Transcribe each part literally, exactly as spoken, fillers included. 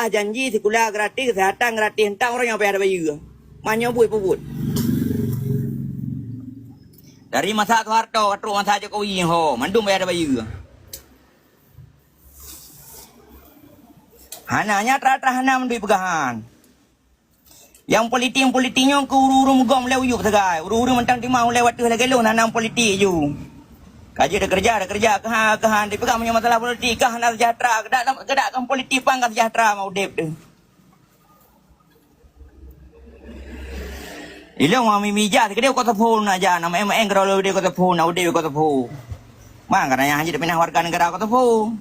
janji sikula gratis, kesehatan gratis, entah ureuëng nyang payah bayeue. Mah nyoe buet peubuet. Dari masa Soeharto ka trok masa Jokowi ho, mandum payah bayeue. Hana, nyang tra-tra hana mandum peugah han. Nyang politik-politik nyoe keu ureuëng-ureuëng mugom lé uyueb sagai. Ureuëng-ureuëng mantong timah ulée wateueh lagée lôn hana politik ju. Ka jeuet dikeureuja, dikeureuja keuhan, keuhan dipeugah meunyoe masalah politik kah hana seujahteura. Keudak, keudak kon politik pan ka seujahteura ma udeb teuh. Ilong ma mimija keudeh kota phu na ja, na maeng-maeng keudroe udeb kota phu, na udeb kota phu. Mang kana nyang hanjeuet pinah warga negara kota phu.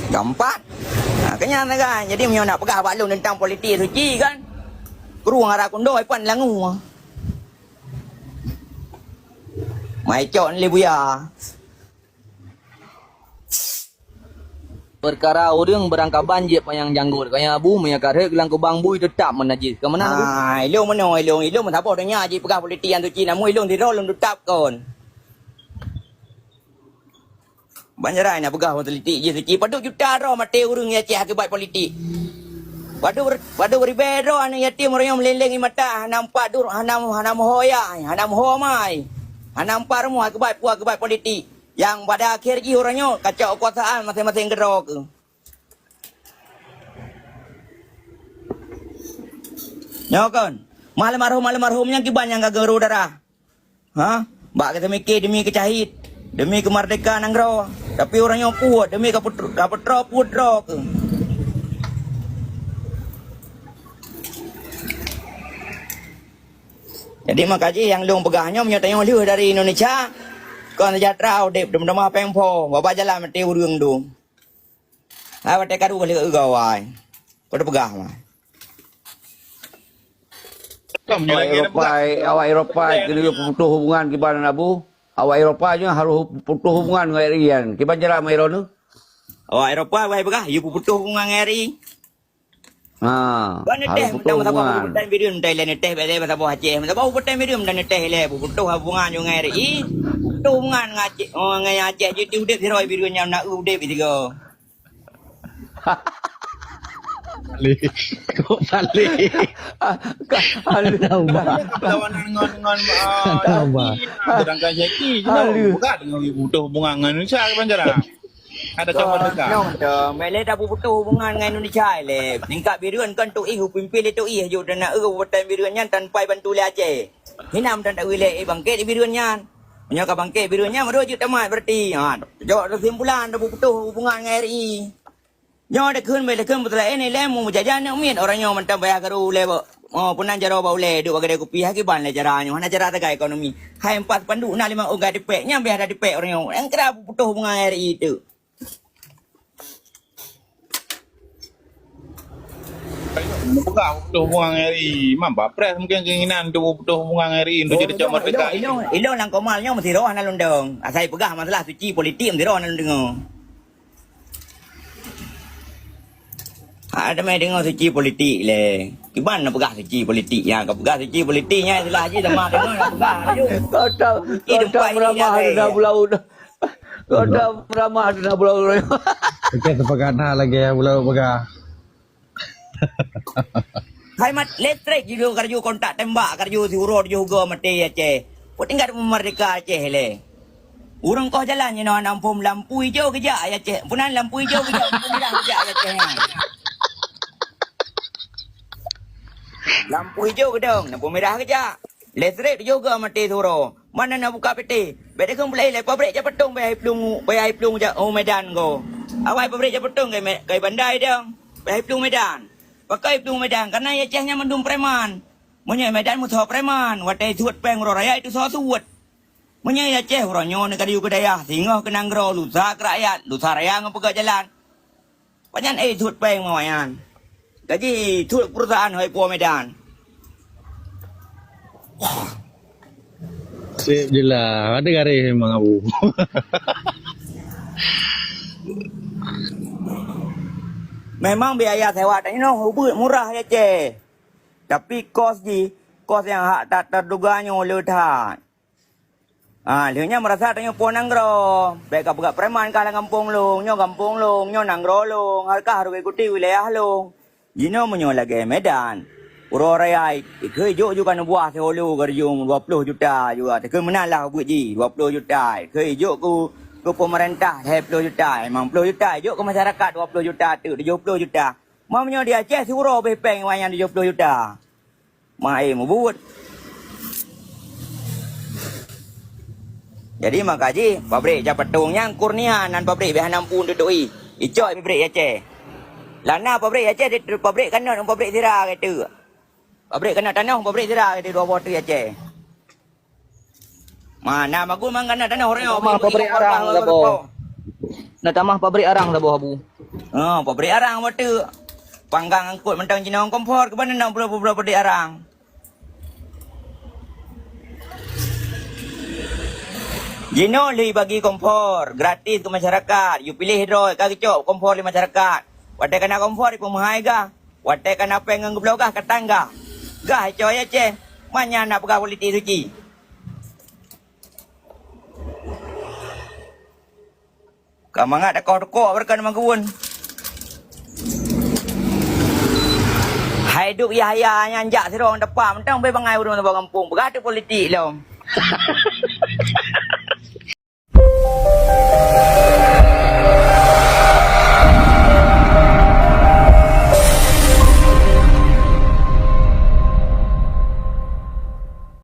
Gampang. Ha, keunyan sagai. Jadi meunyoe nak peugah bak lôn teuntang politik suci kan. Kru ngara kundo ipan langu. Mai cok lé buya. Peukara ureuëng beurangkaban jeuet panyang janggot. Kaya bu meunyoe karheuet lam kubang bui teutap meunajis. Keumeunang bu. Ah, ilong meunoe ilong, ilong meusaboh donya jih peugah politik nyang suci namun ilong sidroe lôn teutap kon. Banjarai na peugah politik jih suci. Padub juta droe maté ureuëng Aceh akibat politik. Padub, padub ribée droe aneuk yatim ureuëng nyang meuleng-leng i mata hana meupat dur, hana, hana meuho yah, hana meuho mai. Hana meupat rumoh akibat peue akibat politik. Nyang pada akhé jih ureuëng nyoe kacok keukuasaan maséng-maséng keudroe keuh. Nyoe kon, mah almarhum-almarhum nyang kiban nyang ka geuru darah. Ha? Bak geuteumike demi keucahit, demi keumerdeka nanggroe. Tapi ureuëng nyoe puet demi ka peutroe, ka peutroe puet droe keuh. Jadi maka jih nyang lôn peugah nyoe meunyoe tanyoe lheueh dari Indonesia, kon seujahteura udeb, teuma-teuma péng pho, babah jalan maté ureuëng dum. Hai watée karu ka lheueh gawai. Kau dah peugah mah. Awak Eropa, awak Eropa keuneuk peuputoh hubungan kiban Abu. Awak Eropa nyoe harôh peuputoh hubungan ngon R I kan. Kiban cara meuiroe nyoe? Awak Eropa wahai peugah, yue peuputoh hubungan ngon R I. Ha, Ban neuteh harôh mantong peuputoh masa hubungan. Bubutan Bireuen mantong ilée neuteh bèk lé masa boh Aceh. Masa boh bubutan Bireuen mantong neuteh ilée peuputoh hubungan nyoe ngon R I. Peuputoh hubungan ngon Aceh, oh, ngon Aceh jeuet udeb sidroe Bireuen nyang na udeb sigoe. Paléh. Kok paléh? Ah, ka, alu. Tahu, bah. Perlawanan ngon, ngon, ah, Tahu, bah. Syaki. Sedangkan Syaki, you know, Alu. Berat dengan peuputoh hubungan ngon Indonesia, Kiban Cara. Ada campur Kon, teka. Nyoe, meuilée tapeuputoh hubungan ngon Indonesia ilée. Tingkat Bireuen kan Tok Ih, geupimpin lé Tok Ih, jok dan na eu kabupaten Bireuen nyan tanpa bantu lé Aceh. Hinam tan taeu ilée, eh, bangkét Bireuen nyan. Meunyoe ka bangkét Bireuen nyan, baru jeuet tamat berarti. Ha, jok kesimpulan tapeuputoh hubungan ngon R I. Nyoe dikheun, meuilée dikheun beutôi laén ilée meujajah aneuk miet, orang nyoe mantong payah garu lé bak, oh, peunan jaroe bak ulée, duek bak keudée kupi, hai kiban lé cara nyoe, hana cara teuga ekonomi. Hai empat panduk na lima ugai tipék, nyang biasa tipék orang nyoe. Nyang kira peuputoh hubungan R I teuk. Peugah peuputoh hubungan R I. Memang bapres mungkin keinginan untuk peuputoh hubungan R I untuk jadi camat P K I. Ilong, ilong, ilong lam komal nyoe meusidroe hana lôn dong. Asai peugah masalah suci politik meusidroe hana lôn deungoe. Ada mai deungoe suci politik lé. Kiban na peugah suci politik nyan, ka peugah suci politik nyan, istilah jih sama deungoe na peugah. Kau tak, kau tak beramah dah bulau. Kau tak beramah dah bulau. Okey, sepakat nah lagi ya bulau peugah. Hai mat listrik judul karju kontak tembak karju siuroe tujoh go maté Aceh. Peue tingkat meumerdeka Aceh lé. Ureuëng koh jalan jinoe hana muphom lampu ijo geujak Aceh. Peunan lampu ijo geujak, lampu mirah geujak Aceh nyan. Lampu ijo geudong, lampu mirah geujak. Listrik tujoh go maté siuroe. Mana na buka P T? Bèk dikheun pulai lé pabrik jak patong bèk hai plueng, bèk hai plueng jak u Medan go. Awai pabrik jak patong kai, kai bandai dong. Bèk hai plueng Medan. Pakon hai plueng Medan? Karena Aceh nyan mandum preman. Meunyoe Medan musoh preman, watèe suet pèng uroe raya itu soe suet. Meunyoe Aceh uroe nyoe ka diyue keu dayah, singoh keu nanggroe, lusa keu rakyat, lusa raya ngon peugöt jalan. Pajan eh thot péng mawai nyan. Gaji thot perusahaan hoi po Medan. Sip jeulaih, ada garéh memang Abu. Memang biaya sewa tanyoe ubit murah ya ceh. Tapi kos jih, kos nyang hak tak terduga nyoe le that. Ha, lheueh nyan meurasa tanyoe po nanggroe. Bèk ka peugah preman kah lam gampông lôn, nyoe gampông lôn, nyoe nanggroe lôn, hareuta harôh ikuti wilayah lôn. Jinoe meunyoe lagèe Medan, uroe raya, ikheun jok ju ka neubuah sihulu geurjung dua ploh juta ju, ikheun meunan lah ubeut jih, dua ploh juta, ikheun jok keu, keu peumeurintah lhèe ploh juta, limong ploh juta, jok keu masyarakat dua ploh juta teuk, tujoh ploh juta. Ma meunyoe di Aceh siuroe bèh pèng awaknyan tujoh ploh juta. Maé mubuet. Jadi maka jih pabrik Japatong nyan Kurnia nan pabrik bèh hana mampu teutu'i. Icok pabrik Aceh. Lana pabrik Aceh di pabrik kanot ngon pabrik sira gitu. Pabrik kanot tanoh, pabrik sira gitu dua boh teuk Aceh. Ma na magun man kanot tanoh orang. Tamah pabrik arang saboh. Na tamah pabrik arang saboh, Abu. Ha, pabrik arang boh teuk. Panggang angkot mantong jinoe kompor keuban na pula-pula pabrik arang. Jinoe lheueh bagi kompor gratis keu masyarakat. Yue piléh droe ka geucok kompor lé masyarakat. Watèe ka na kompor ipeumeuhai gah. Watèe ka na pèng ngon geubloe gah ka tan gah. Gah icok Aceh. Manyang na peugah politik suci. Ka mangat takoh-takoh beureukan magun. Hai duek Yahya nyan jak sidroe depan mantong bèk bangai ureueng saboh gampông peugah tu politik lom.